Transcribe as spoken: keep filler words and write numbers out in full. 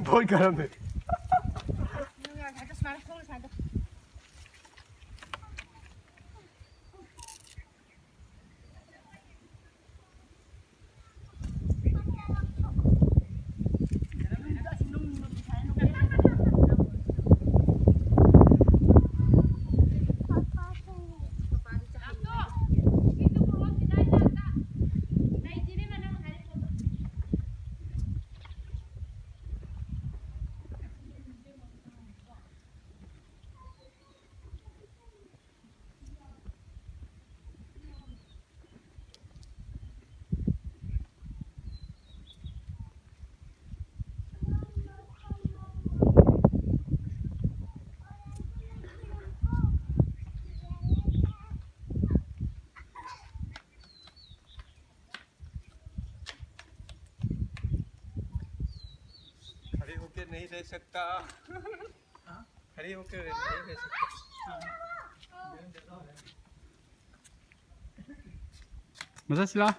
बहुत गर्म है। खड़े होके नहीं रह सकता। खड़े होके नहीं रह सकता। Masa sila?